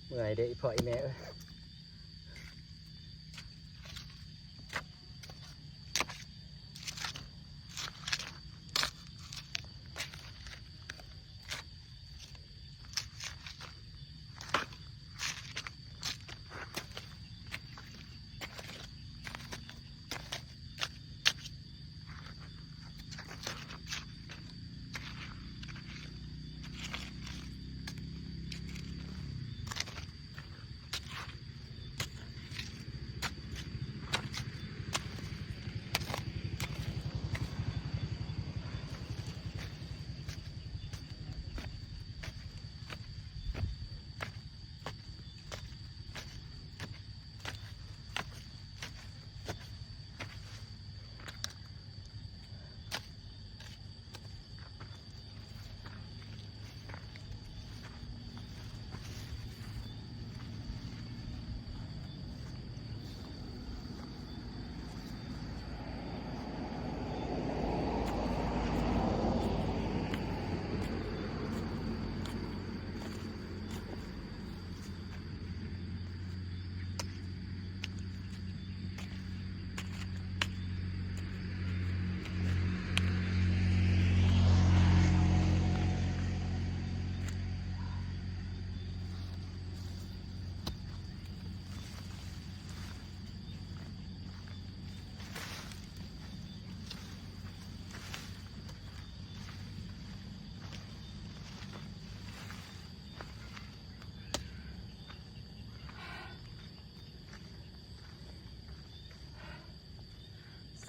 ເມື່ອຍເດ້ ອີ່ພໍ່ອີ່ແມ່ເອີຍ.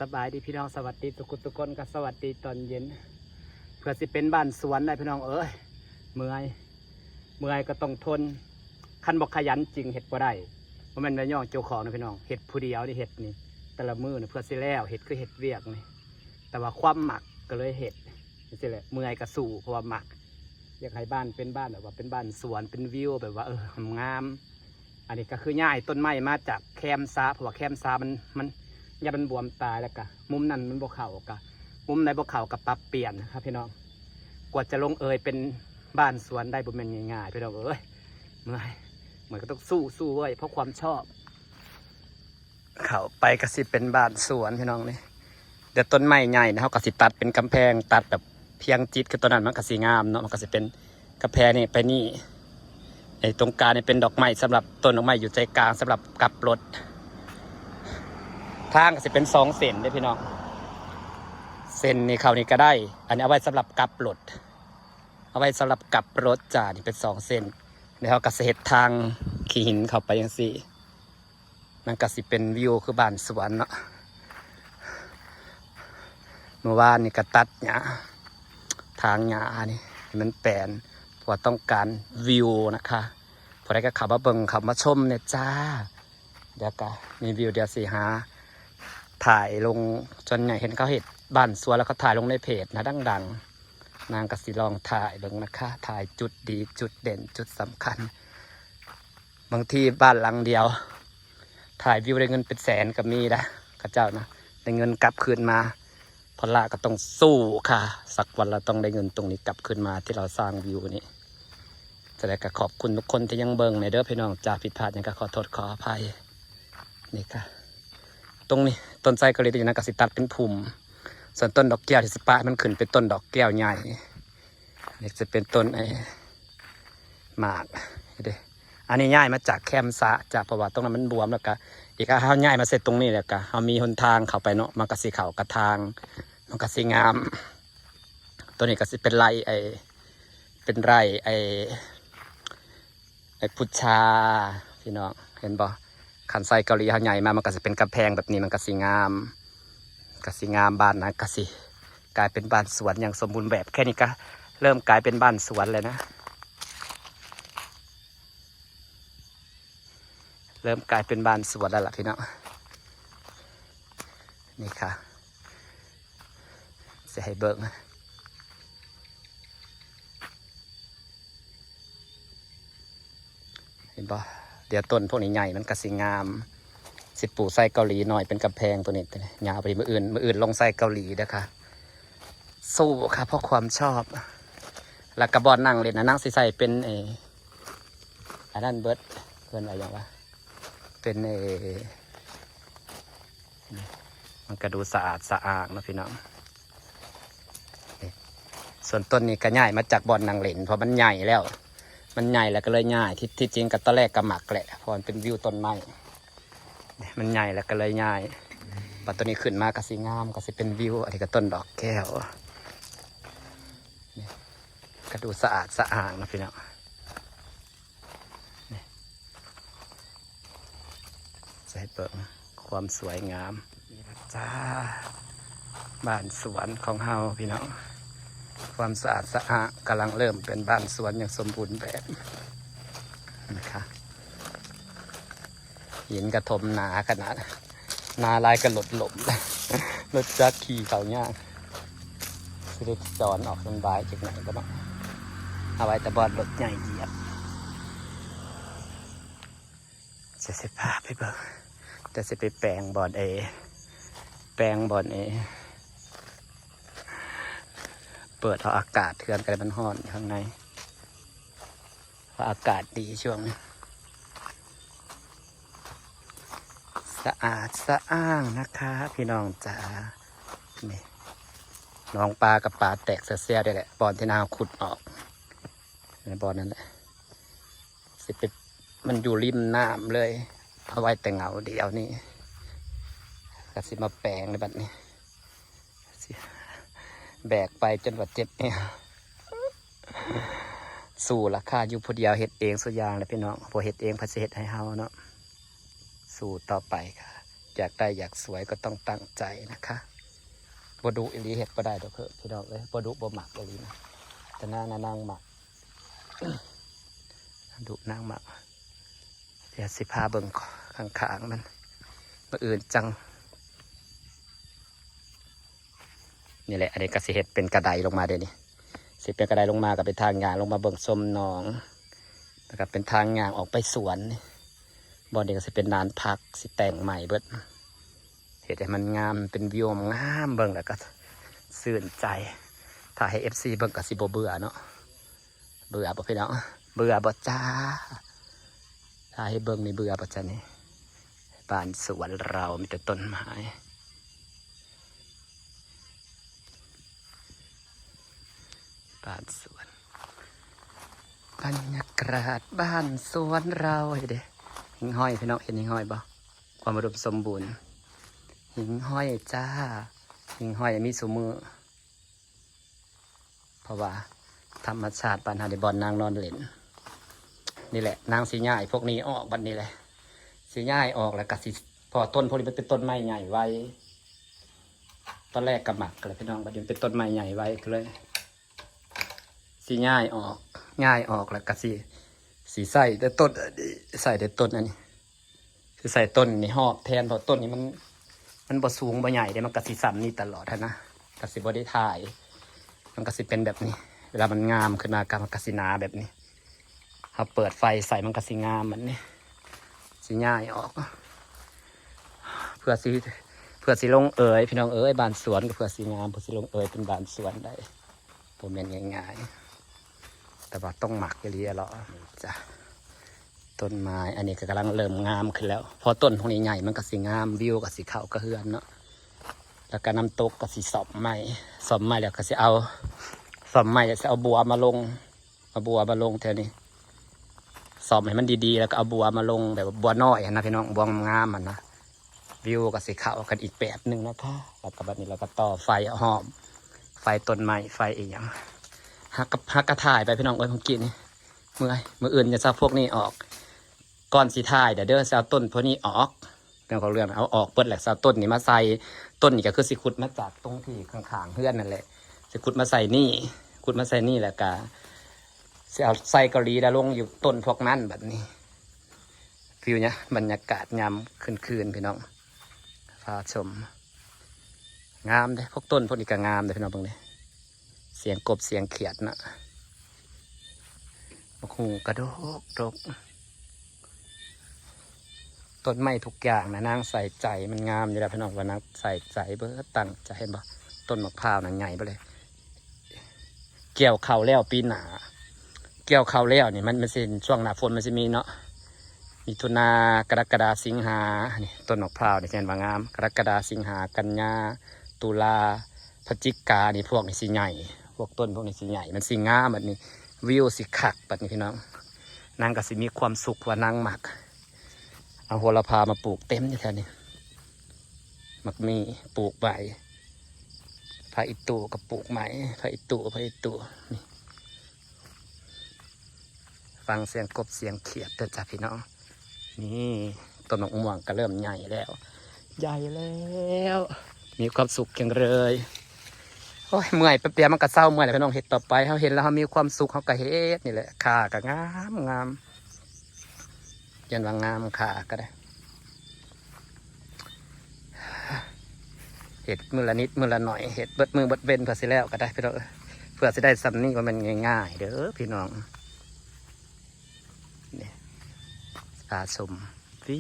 ສະບາຍດີພີ່ນ້ອງ ສະຫວັດດີທຸກຄົນ ທຸກຄົນກໍສະຫວັດດີຕອນເຢັນ. ເພື່ອຊິເປັນບ້ານສວນໄດ້ພີ່ນ້ອງເອີຍ ເມື່ອຍ ເມື່ອຍກໍຕ້ອງທົນ. ຄັນບໍ່ຂະຫຍັນຈິງເຮັດບໍ່ໄດ້. ບໍ່ແມ່ນວ່າຍ້ອງເຈົ້າຂອງນະພີ່ນ້ອງ ເຮັດຜູ້ດຽວນີ້ ເຮັດນີ້ແຕ່ລະມື້ນີ້ເພື່ອຊິແລ້ວ ເຮັດຄືເຮັດວຽກນີ້ ແຕ່ວ່າຄວາມມັກກໍເລີຍເຮັດ. ຈັ່ງຊີ້ແຫຼະ ເມື່ອຍກໍສູ້ ເພາະວ່າມັກ ຢາກໃຫ້ບ້ານເປັນບ້ານແບບວ່າເປັນບ້ານສວນ ເປັນວິວແບບວ່າ ເອີ ງາມ. ອັນນີ້ກໍຄືຍ້າຍຕົ້ນໄມ້ມາຈາກແຄມສະ ເພາະວ່າແຄມສະມັນ ມັນ ຍາມັນບວມຕາຍ ແລ້ວກະມຸມນັ້ນມັນບໍ່ເຂົ້າ ກະມຸມໃດບໍ່ເຂົ້າກໍປັບປ່ຽນນະຄັບພີ່ນ້ອງ. ກວ່າຈະລົງເອີຍເປັນບ້ານສວນໄດ້ບໍ່ແມ່ນງ່າຍໆ ພີ່ນ້ອງເອີຍ. ເມື່ອຍ ເມື່ອຍກໍຕ້ອງສູ້ ສູ້ເວີ້ຍ ເພາະຄວາມຊອບ. ເຂົ້າໄປກໍຊິເປັນບ້ານສວນພີ່ນ້ອງນີ້. ດຽວຕົ້ນໄມ້ໃຫຍ່ນະ ເຮົາກໍຊິຕັດເປັນກຳແພງ ຕັດແບບພຽງຈິດ ຄືຕົວນັ້ນມັນກໍຊິງາມເນາະ ມັນກໍຊິເປັນກຳແພງນີ້ໄປນີ້. ໄອ້ຕົງກາງນີ້ເປັນດອກໄມ້ສຳລັບ ຕົ້ນດອກໄມ້ຢູ່ໃຈກາງສຳລັບກັບລົດ. ທາງກໍຊິເປັນສອງເສັ້ນເດ້ພີ່ນ້ອງ ເສັ້ນນີ້ເຂົ້ານີ້ກໍໄດ້ ອັນນີ້ເອົາໄວ້ສຳລັບກັບລົດ ເອົາໄວ້ສຳລັບກັບລົດຈ້າ. ນີ້ເປັນສອງເສັ້ນ ແລ້ວເຮົາກໍຊິເຮັດທາງຂີ້ຫີນເຂົ້າໄປຈັ່ງຊີ້. ມັນກໍຊິເປັນວິວຄືບ້ານສວນເນາະ. ເມື່ອວານນີ້ກໍຕັດຫຍ້າ ຖາງຫຍ້ານີ້ໃຫ້ມັນແປນ ເພາະວ່າຕ້ອງການວິວນະຄະ. ຜູ້ໃດກໍເຂົ້າມາເບິ່ງ ເຂົ້າມາຊົມແດ່ຈ້າ. ດຽວກໍມີວິວ ດຽວຊິຫາຖ່າຍລົງ. ສ່ວນໃຫຍ່ເຫັນເຂົາເຮັດບ້ານສວນ ແລ້ວເຂົາຖ່າຍລົງໃນເພຈນະ ດັງໆ. ນາງກໍຊິລອງຖ່າຍເບິ່ງນະຄະ ຖ່າຍຈຸດດີ ຈຸດເດັ່ນ ຈຸດສຳຄັນ. ບາງທີບ້ານຫຼັງດຽວ ຖ່າຍວິວໄດ້ເງິນເປັນແສນກໍມີນະ ເຂົາເຈົ້ານະ ໄດ້ເງິນກັບຄືນມາ. ພາລະກໍຕ້ອງສູ້ຄ່າ ສັກວັນລະຕ້ອງໄດ້ເງິນຕົງນີ້ກັບຄືນມາ ທີ່ເຮົາສ້າງວິວນີ້. ຈັ່ງໃດກໍຂອບຄຸນທຸກຄົນທີ່ຍັງເບິ່ງແດ່ເດີພີ່ນ້ອງຈ້າ. ຜິດພາດຫຍັງກໍຂໍໂທດຂໍອະໄພ. ນີ້ກະ ຕົງນີ້ຕົ້ນໄຊເກົາຫຼີ ຕົງນັ້ນກໍຊິຕັດເປັນພຸ່ມ. ສ່ວນຕົ້ນດອກແກ້ວທີ່ຊິປະໃຫ້ມັນຂຶ້ນເປັນຕົ້ນດອກແກ້ວໃຫຍ່. ນີ້ຈະເປັນຕົ້ນໄອ້ໝາກເດ້. ອັນນີ້ຍ້າຍມາຈາກແຄມສະຈ້າ ເພາະວ່າຕົງນັ້ນມັນບວມ ແລ້ວກະອີກ ເຮົາຍ້າຍມາໃສ່ຕົງນີ້ ແລ້ວກະເຮົາມີຫົນທາງເຂົ້າໄປເນາະ ມັນກະຊິເຂົ້າກະທາງ ມັນກະຊິງາມ. ຕົວນີ້ກະຊິເປັນໄຮ່ໄອ້ ເປັນໄຮ່ໄອ້ ໄອ້ພຸດຊາ ພີ່ນ້ອງເຫັນບໍ່? ຄັນໄຊເກົາຫຼີເຮົາໃຫຍ່ມາ ມັນກໍຊິເປັນກຳແພງແບບນີ້ ມັນກໍຊິງາມ ກໍຊິງາມ ບ້ານນະກໍຊິກາຍເປັນບ້ານສວນຢ່າງສົມບູນແບບ. ແຄ່ນີ້ກໍເລີ່ມກາຍເປັນບ້ານສວນແລ້ວນະ ເລີ່ມກາຍເປັນບ້ານສວນແລ້ວລະພີ່ນ້ອງ. ນີ້ຄ່ະ ຊິໃຫ້ເບິ່ງ ເຫັນບໍ່? ດຽວຕົ້ນພວກນີ້ໃຫຍ່ມັນກະຊິງາມ. ຊິປູກໄຊເກົາຫຼີໜ້ອຍເປັນກຳແພງຕົວນີ້ ຍາວໄປມື້ອື່ນ ມື້ອື່ນລົງໄຊເກົາຫຼີເດີຄ່ະ. ສູ້ຄ່ະ ເພາະຄວາມຊອບ. ແລ້ວກະບ່ອນນັ່ງຫຼິ້ນນະ ນາງຊິໃສ່ເປັນ ເອີ ອັນນັ້ນເບິດ ເພິ່ນວ່າຫຍັງວະ ເປັນ ເອີ ມັນກະດູສະອາດສະອ້າງເນາະພີ່ນ້ອງ. ນີ້ ສ່ວນຕົ້ນນີ້ກະຍ້າຍມາຈາກບ່ອນນັ່ງຫຼິ້ນ ເພາະມັນໃຫຍ່ແລ້ວ ມັນໃຫຍ່ແລ້ວກະເລີຍຍ້າຍ. ທີ່ ທີ່ຈິງກະຕອນແລກກະມັກແຫຼະ ເພາະມັນເປັນວິວຕົ້ນໄມ້ ມັນໃຫຍ່ແລ້ວກະເລີຍຍ້າຍ. ບັດໂຕນີ້ຂຶ້ນມາກະຊິງາມ ກະຊິເປັນວິວ. ອັນນີ້ກະຕົ້ນດອກແກ້ວ ນີ້ ກະດູສະອາດສະອ້າງເນາະພີ່ນ້ອງ. ນີ້ ໃຫ້ເບິ່ງຄວາມສວຍງາມ ນີ້ລະຈ້າ ບ້ານສວນຂອງເຮົາພີ່ນ້ອງ. ຄວາມສະອາດສະອ້າງ ກຳລັງເລີ່ມເປັນບ້ານສວນຢ່າງສົມບູນແບບນະຄະ. ຫີນກະຖົມໜາຂະໜາດ ໜາຫຼາຍກະລົດລົ້ມ ລົດຈັກຂີ່ເຂົ້າຍາກ. ຊິໄດ້ຈອນອອກສະບາຍຈັກໜ້ອຍບໍ່ເນາະ ເອົາໄວ້ແຕ່ບ່ອນລົດໃຫຍ່ຢຽບ. ຈະຊິພາໄປເບິ່ງ ຈະຊິໄປແປງບ່ອນເອ ແປງບ່ອນເອ ເປີດເອົາອາກາດເຮືອນກະໄດ້ ມັນຮ້ອນຢູ່ຂ້າງໃນ ເພາະອາກາດດີຊ່ວງນີ້ ສະອາດສະອ້າງນະຄະພີ່ນ້ອງຈ໋າ. ນີ້ ໜອງປາກະປາແຕກແຊວໆ ນີ້ແຫຼະ ບ່ອນທີ່ນາງຂຸດອອກ ບ່ອນນັ້ນແຫຼະ ຊິໄປ ມັນຢູ່ລິມນ້ຳເລີຍ ເອົາໄວ້ແຕ່ເຫງົາດຽວນີ້ ກະຊິມາແປງໃນບັດນີ້ ຊິແບກໄປຈົນວ່າເຈັບແອວ. ສູ້ລະຄ່າ ຢູ່ຜູ້ດຽວເຮັດເອງສູ່ຢ່າງແຫຼະພີ່ນ້ອງ ບໍ່ເຮັດເອງໃຜຊິເຮັດໃຫ້ເຮົາເນາະ. ສູ້ຕໍ່ໄປຄ່າ ຢາກໄດ້ຢາກສວຍກໍຕ້ອງຕັ້ງໃຈນະຄະ. ບໍ່ດຸອີ່ຫຼີ ເຮັດບໍ່ໄດ້ດອກເຮີ້ພີ່ນ້ອງເອີຍ ບໍ່ດຸບໍ່ມັກອີ່ຫຼີນະ ແຕ່ນາງນະນາງມັກ ດຸນາງມັກ. ດຽວຊິພາເບິ່ງຂ້າງໆ ມັນ ມື້ອື່ນຈັ່ງ ນີ້ແຫຼະ ອັນນີ້ກະຊິເຮັດເປັນກະໄດລົງມາເດ້ນີ້ ຊິເປັນກະໄດລົງມາ ກະເປັນທາງຍ່າງລົງມາເບິ່ງຊົມໜອງ ແລ້ວກະເປັນທາງຍ່າງອອກໄປສວນ. ບ່ອນນີ້ກະຊິເປັນລານຜັກ ຊິແຕ່ງໃໝ່ເບິດ ເຮັດໃຫ້ມັນງາມ ເປັນວິວງາມ ເບິ່ງແລ້ວກະຊື່ນໃຈ. ຖ້າໃຫ້ເອັຟຊີເບິ່ງກະຊິບໍ່ເບື່ອເນາະ. ເບື່ອບໍ່ພີ່ນ້ອງ ເບື່ອບໍ່ຈ້າ? ຖ້າໃຫ້ເບິ່ງນີ້ເບື່ອບໍ່ຈ້ານີ້? ບ້ານສວນເຮົາມີແຕ່ຕົ້ນໄມ້ ບ້ານສວນ ບັນຍາກາດບ້ານສວນເຮົາ. ເຫັນເດ້ ຫິ່ງຫ້ອຍພີ່ນ້ອງ ເຫັນຫິ່ງຫ້ອຍບໍ່? ຄວາມອຸດົມສົມບູນ ຫິ່ງຫ້ອຍຈ້າ ຫິ່ງຫ້ອຍມີຊຸມື້. ເພາະວ່າທຳມະຊາດບ້ານເຮົານີ້ ບ່ອນນາງນອນຫຼິ້ນນີ້ແຫຼະ ນາງຊິຍ້າຍພວກນີ້ອອກບັດນີ້ແຫຼະ ຊິຍ້າຍອອກແລ້ວກະຊິ ເພາະວ່າຕົ້ນພວກນີ້ມັນເປັນຕົ້ນໄມ້ໃຫຍ່ໄວ ຕອນແລກກະມັກແຫຼະພີ່ນ້ອງ ບັດນີ້ມັນເປັນຕົ້ນໄມ້ໃຫຍ່ໄວ ກະເລີຍຊິຍ້າຍອອກ ຍ້າຍອອກແລ້ວກະຊິ ຊິໃສ່ແຕ່ຕົ້ນອັນນີ້ ໃສ່ແຕ່ຕົ້ນອັນນີ້ ຊິໃສ່ຕົ້ນນີ້ຮອບແທນ ເພາະຕົ້ນນີ້ມັນ ມັນບໍ່ສູງບໍ່ໃຫຍ່ເດ້ ມັນກະຊິສ່ຳນີ້ຕະຫຼອດຫັ້ນນະ ກະຊິບໍ່ໄດ້ຖ່າຍ ມັນກະຊິເປັນແບບນີ້ ເວລາມັນງາມຂຶ້ນມາກະ ມັນກະຊິໜາແບບນີ້ ເຮົາເປີດໄຟໃສ່ມັນກະຊິງາມແບບນີ້ ຊິຍ້າຍອອກ ເພື່ອຊິ ເພື່ອຊິລົງເອີຍ ພີ່ນ້ອງເອີຍ ບ້ານສວນກະເພື່ອຊິງາມ ເພື່ອຊິລົງເອີຍເປັນບ້ານສວນໄດ້ ບໍ່ແມ່ນງ່າຍໆ ແຕ່ວ່າຕ້ອງມັກອີ່ຫຼີແຫຼະ ນີ້ຈ້າ ຕົ້ນໄມ້ ອັນນີ້ກະກຳລັງເລີ່ມງາມຂຶ້ນແລ້ວ ພໍຕົ້ນພວກນີ້ໃຫຍ່ມັນກະຊິງາມ ວິວກະຊິເຂົ້າກະເຮືອນເນາະ ແລ້ວກະນ້ຳຕົກກະຊິສ້ອມໃໝ່ ສ້ອມໃໝ່ແລ້ວກະຊິເອົາ ສ້ອມໃໝ່ແລ້ວຊິເອົາບົວມາລົງ ເອົາບົວມາລົງແຖວນີ້ ສ້ອມໃຫ້ມັນດີໆ ແລ້ວກະເອົາບົວມາລົງ ແບບວ່າບົວນ້ອຍຫັ້ນນະພີ່ນ້ອງ ບົວງາມໆຫັ້ນນະ ວິວກະຊິເຂົ້າກັນອີກແບບໜຶ່ງນະຄະ. ແລ້ວກະບັດນີ້ລະກະຕໍ່ໄຟອ້ອມ ໄຟຕົ້ນໄມ້ ໄຟອີ່ຫຍັງ ຫາກະ ຫາກະຖ່າຍໄປພີ່ນ້ອງເອີຍ ມື້ກີ້ນີ້ເມື່ອຍ ມື້ອື່ນຈະເອົາພວກນີ້ອອກ ກ່ອນຊິຖ່າຍເດີ ຊິເອົາຕົ້ນພວກນີ້ອອກ ເລື່ອງຂອງເລື່ອງ ເອົາອອກເບິດແຫຼະ ຊິເອົາຕົ້ນນີ້ມາໃສ່ ຕົ້ນນີ້ກະຄືຊິຂຸດມາຈາກຕົງທີ່ຂ້າງໆເຮືອນນັ້ນແຫຼະ ຊິຂຸດມາໃສ່ນີ້ ຂຸດມາໃສ່ນີ້ ແລ້ວກະຊິເອົາໃສ່ເກົາຫຼີ ແລ້ວລົງຢູ່ຕົ້ນພວກນັ້ນ ບັດນີ້ ວິວເນຍ ບັນຍາກາດຍາມຄືນໆ ພີ່ນ້ອງ ພາຊົມ ງາມເດ້ ພວກຕົ້ນພວກນີ້ກະງາມເດ້ພີ່ນ້ອງ ເບິ່ງເດ້ ສຽງກົບສຽງຂຽດນະ ບັກຫຸ່ງກະດົກດົກ ຕົ້ນໄມ້ທຸກຢ່າງນະ ນາງໃສ່ໃຈ ມັນງາມຢູ່ແລ້ວພີ່ນ້ອງ ວ່ານາງໃສ່ໃຈເບີດ ຕັ້ງໃຈ ເຫັນບໍ່ ຕົ້ນໝາກພ້າວນະໃຫຍ່ເບີດເລີຍ ກ່ຽວເຂົ້າແລ້ວປີໜ້າ ກ່ຽວເຂົ້າແລ້ວນີ້ ມັນ ມັນຊິ ຊ່ວງໜ້າຝົນມັນຊິມີເນາະ ມິຖຸນາ ກະລະກະດາ ສິງຫາ ນີ້ ຕົ້ນໝາກພ້າວນີ້ ແມ່ນວ່າງາມ ກະລະກະດາ ສິງຫາ ກັນຍາ ຕຸລາ ພະຈິກາ ນີ້ ພວກນີ້ຊິໃຫຍ່ ພວກຕົ້ນພວກນີ້ຊິໃຫຍ່ ມັນຊິງາມ ບັດນີ້ ວິວຊິຄັກ ບັດນີ້ພີ່ນ້ອງ ນາງກໍຊິມີຄວາມສຸກ ເພາະວ່ານາງມັກ ເອົາໂຫລະພາມາປູກເຕັມຢູ່ແຖວນີ້ ໝາກມີ ປູກໃໝ່ ຜັກອີ່ຕູກໍປູກໃໝ່ ຜັກອີ່ຕູ ຜັກອີ່ຕູ ນີ້ ຟັງສຽງກົບສຽງຂຽດເດີຈ້າພີ່ນ້ອງ ນີ້ ຕົ້ນໝາກມ່ວງກໍເລີ່ມໃຫຍ່ແລ້ວ ໃຫຍ່ແລ້ວ ມີຄວາມສຸກຈັງເລີຍ ໂອ້ຍ ເມື່ອຍແປັບດຽວມັນກໍເຊົາເມື່ອຍແລ້ວພີ່ນ້ອງ ເຮັດຕໍ່ໄປ ເຮົາເຫັນແລ້ວເຮົາມີຄວາມສຸກ ເຮົາກໍເຮັດນີ້ແຫຼະ ຂ້າກໍງາມໆ ຢ້ານວ່າງາມ ຂ້າກໍໄດ້ ເຮັດມື້ລະນິດມື້ລະໜ້ອຍ ເຮັດເບິດມື້ເບິດເວັນ ເພື່ອຊິແລ້ວກໍໄດ້ພີ່ນ້ອງເອີຍ ເພື່ອຊິໄດ້ສ່ຳນີ້ ບໍ່ແມ່ນງ່າຍໆເດີພີ່ນ້ອງ ນີ້ ພາຊົມ ວິ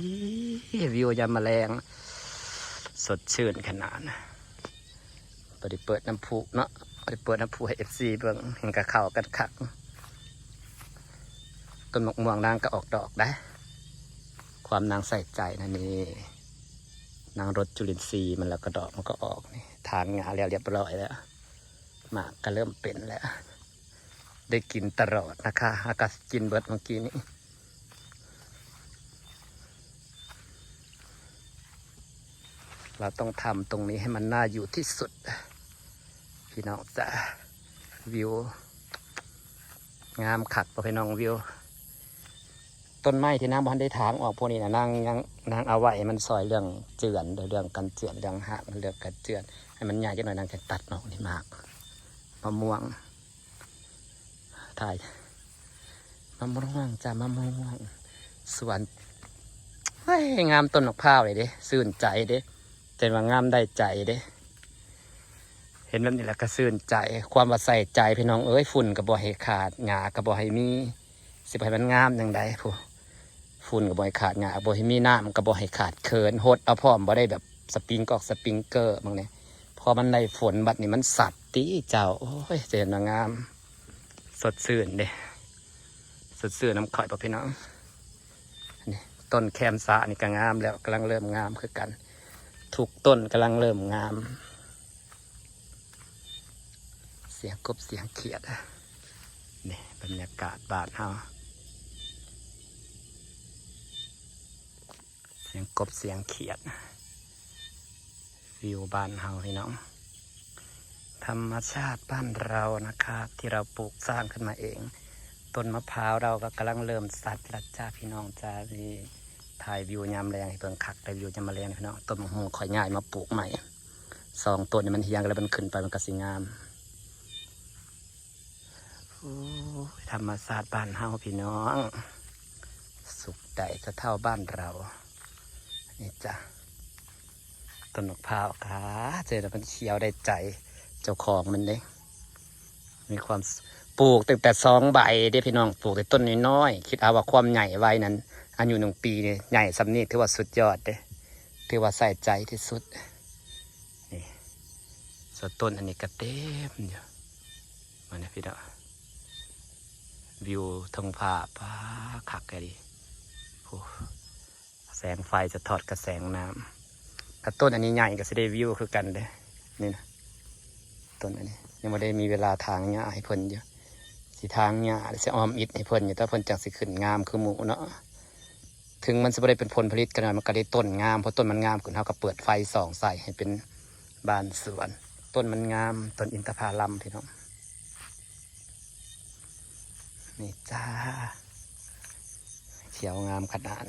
ວິວຍາມມະແລງ ສົດຊື່ນຂະໜາດ ບໍ່ໄດ້ເປີດນ້ຳພຸເນາະ ບໍ່ໄດ້ເປີດນ້ຳພຸໃຫ້ເອັຟຊີເບິ່ງ ເຫັນກະເຂົ້າກັນຄັກ ຕົ້ນໝາກມ່ວງນາງກໍອອກດອກໄດ໋ ຄວາມນາງໃສ່ໃຈນະນີ້ ນາງລົດຈຸລິນຊີມັນ ແລ້ວກໍດອກມັນກໍອອກນີ້ ຖາງຫຍ້າແລ້ວລຽບຮ້ອຍແລ້ວ ໝາກກໍເລີ່ມເປັນແລ້ວ ໄດ້ກິນຕະຫຼອດນະຄະ ຫາກະກິນເບິດມື້ກີ້ນີ້ ເຮົາຕ້ອງທຳຕົງນີ້ໃຫ້ມັນໜ້າຢູ່ທີ່ສຸດ ພີ່ນ້ອງຈ້າ ວິວງາມຄັກບໍ່ພີ່ນ້ອງ ວິວ ຕົ້ນໄມ້ທີ່ນາງບໍ່ທັນໄດ້ຖາງອອກພວກນີ້ນະ ນາງຍັງ ນາງເອົາໄວ້ໃຫ້ມັນຊ່ອຍເລື່ອງເຈື່ອນ ເລື່ອງກັນເຈື່ອນ ເລື່ອງຮາກ ເລື່ອງກັນເຈື່ອນ ໃຫ້ມັນໃຫຍ່ຈັກໜ້ອຍ ນາງຈັ່ງຕັດອອກນີ້ ໝາກ ມະມ່ວງ ຖ່າຍ ມະມ່ວງຈ້າ ມະມ່ວງ ສວນ ເຮີ້ຍ ງາມຕົ້ນໝາກພ້າວນີ້ເດ້ ຊື່ນໃຈເດ້ ແຕ່ວ່າງາມໄດ້ໃຈເດ້ ເຫັນແບບນີ້ແລ້ວກໍຊື່ນໃຈ ຄວາມວ່າໃສ່ໃຈພີ່ນ້ອງເອີຍ ຝຸ່ນກໍບໍ່ໃຫ້ຂາດ ຫຍ້າກໍບໍ່ໃຫ້ມີ ຊິໄປໃຫ້ມັນງາມຈັ່ງໃດພຸ້ນ ຝຸ່ນກໍບໍ່ໃຫ້ຂາດ ຫຍ້າບໍ່ໃຫ້ມີ ນ້ຳກໍບໍ່ໃຫ້ຂາດເຂີນ ຫົດເອົາພ້ອມ ບໍ່ໄດ້ແບບສະປຣິງກອກສະປຣິງເກີ ບາງນີ້ ພໍມັນໄດ້ຝົນບັດນີ້ມັນສັດຕິເຈົ້າ ໂອ້ຍ ຈະເຫັນວ່າງາມ ສົດຊື່ນເດ້ ສົດຊື່ນນຳຂ້ອຍບໍ່ພີ່ນ້ອງ ນີ້ ຕົ້ນແຄມສະນີ້ກໍງາມແລ້ວ ກຳລັງເລີ່ມງາມຄືກັນ ທຸກຕົ້ນກຳລັງເລີ່ມງາມ ສຽງກົບສຽງຂຽດ ນີ້ບັນຍາກາດບ້ານເຮົາ ສຽງກົບສຽງຂຽດ ວິວບ້ານເຮົາພີ່ນ້ອງ ທຳມະຊາດບ້ານເຮົານະຄະ ທີ່ເຮົາປູກສ້າງຂຶ້ນມາເອງ ຕົ້ນມະພ້າວເຮົາກໍກຳລັງເລີ່ມສັດລະຈ້າພີ່ນ້ອງຈ້າ ນີ້ຖ່າຍວິວຍາມແລງໃຫ້ເບິ່ງ ຄັກໄດ໋ ວິວຍາມມະແລງພີ່ນ້ອງ ຕົ້ນໝາກຫຸ່ງຂ້ອຍຍ້າຍມາປູກໃໝ່ ສອງຕົ້ນນີ້ມັນຮຽງກັນແລ້ວ ມັນຂຶ້ນໄປມັນກໍຊິງາມ ໂອ້ຍ ທຳມະຊາດບ້ານເຮົາພີ່ນ້ອງ ສຸກໃດສະເທົາບ້ານເຮົາ ນີ້ຈ້າ ຕົ້ນໝາກພ້າວກະ ເຈີແລ້ວມັນຂຽວໄດ້ໃຈເຈົ້າຂອງມັນເດ້ ມີຄວາມ ປູກຕັ້ງແຕ່ສອງໃບເດ້ພີ່ນ້ອງ ປູກແຕ່ຕົ້ນນ້ອຍໆ ຄິດເອົາວ່າຄວາມໃຫຍ່ໄວນັ້ນ ອາຍຸໜຶ່ງປີນີ້ ໃຫຍ່ສ່ຳນີ້ຖືວ່າສຸດຍອດເດ້ ຖືວ່າໃສ່ໃຈທີ່ສຸດ ນີ້ ສ່ວນຕົ້ນອັນນີ້ກໍເຕັມຢູ່ ມານະພີ່ນ້ອງ ວິວທ້ອງຟ້າ ປາ ຄັກອີ່ຫຼີ ໂອ້ ແສງໄຟສະທ້ອນກັບແສງນ້ຳ ຖ້າຕົ້ນອັນນີ້ໃຫຍ່ກໍຊິໄດ້ວິວຄືກັນເດ້ ນີ້ນະ ຕົ້ນອັນນີ້ ຍັງບໍ່ໄດ້ມີເວລາຖາງຫຍ້າໃຫ້ເພິ່ນຢູ່ ຊິຖາງຫຍ້າ ຊິອ້ອມອິດໃຫ້ເພິ່ນຢູ່ ແຕ່ເພິ່ນຈັ່ງຊິຂຶ້ນງາມຄືໝູ່ເນາະ ເຖິງມັນຊິບໍ່ໄດ້ເປັນຜົນຜະລິດກໍໜ້ອຍ ມັນກໍໄດ້ຕົ້ນງາມ ເພາະຕົ້ນມັນງາມຂຶ້ນ ເຮົາກໍເປີດໄຟສ່ອງໃສ່ໃຫ້ເປັນບ້ານສວນ ຕົ້ນມັນງາມ ຕົ້ນອິນທະຜາລຳພີ່ນ້ອງ ນີ້ຈ້າ ຂຽວງາມຂະໜາດ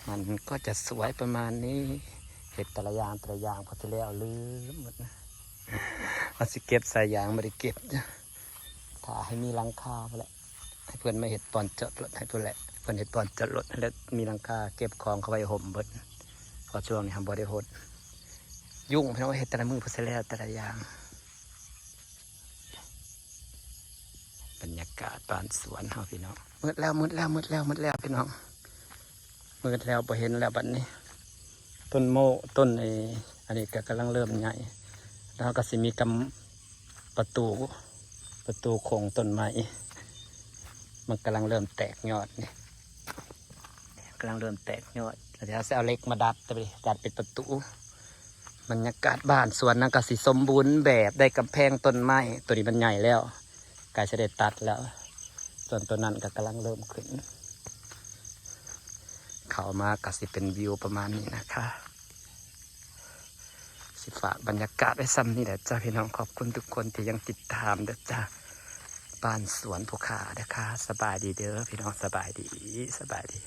ມັນກໍຈະສວຍປະມານນີ້ ເຮັດແຕ່ລະຢ່າງແຕ່ລະຢ່າງ ພໍຊິແລ້ວລືມໝົດ ວ່າຊິເກັບສາຍຢາງບໍ່ໄດ້ເກັບ ຖ້າໃຫ້ມີຫຼັງຄາພຸ້ນແຫຼະ ໃຫ້ເພິ່ນມາເຮັດບ່ອນຈອດລົດໃຫ້ພຸ້ນແຫຼະ ເພິ່ນເຮັດບ່ອນຈອດລົດໃຫ້ແລ້ວ ມີຫຼັງຄາເກັບຂອງເຂົ້າໄວ້ຮົ່ມເບິດ ເພາະຊ່ວງນີ້ເຮົາບໍ່ໄດ້ຫົດ ຍຸງພີ່ນ້ອງເອີຍ ເຮັດແຕ່ລະມື້ເພື່ອຊິແລ້ວແຕ່ລະຢ່າງ ບັນຍາກາດບ້ານສວນເຮົາພີ່ນ້ອງ ມືດແລ້ວ ມືດແລ້ວ ມືດແລ້ວ ມືດແລ້ວພີ່ນ້ອງ ມືດແລ້ວ ບໍ່ເຫັນແລ້ວບັດນີ້ ຕົ້ນໂມ ຕົ້ນໄອ້ ອັນນີ້ກໍກຳລັງເລີ່ມໃຫຍ່ เฮาก็สิมีกำ ประตู ประตูโค้งต้นไม้ มันกำลังเริ่มแตกยอดนี่ กำลังเริ่มแตกยอด แล้วเดี๋ยวจะเอาเหล็กมาดัด ดัดเป็นประตู บรรยากาศบ้านสวนนั่นก็สิสมบูรณ์แบบ ได้กำแพงต้นไม้ ตัวนี้มันใหญ่แล้ว ใกล้จะได้ตัดแล้ว ส่วนตัวนั้นก็กำลังเริ่มขึ้น เข้ามาก็สิเป็นวิวประมาณนี้นะคะ สิฝากบรรยากาศไว้ส่ำนี้แหละจ้าพี่น้อง ขอบคุณทุกคนที่ยังติดตามเด้อจ้า บ้านสวนผู้ขาเด้อค่ะ สบายดีเด้อพี่น้อง สบายดี สบายดี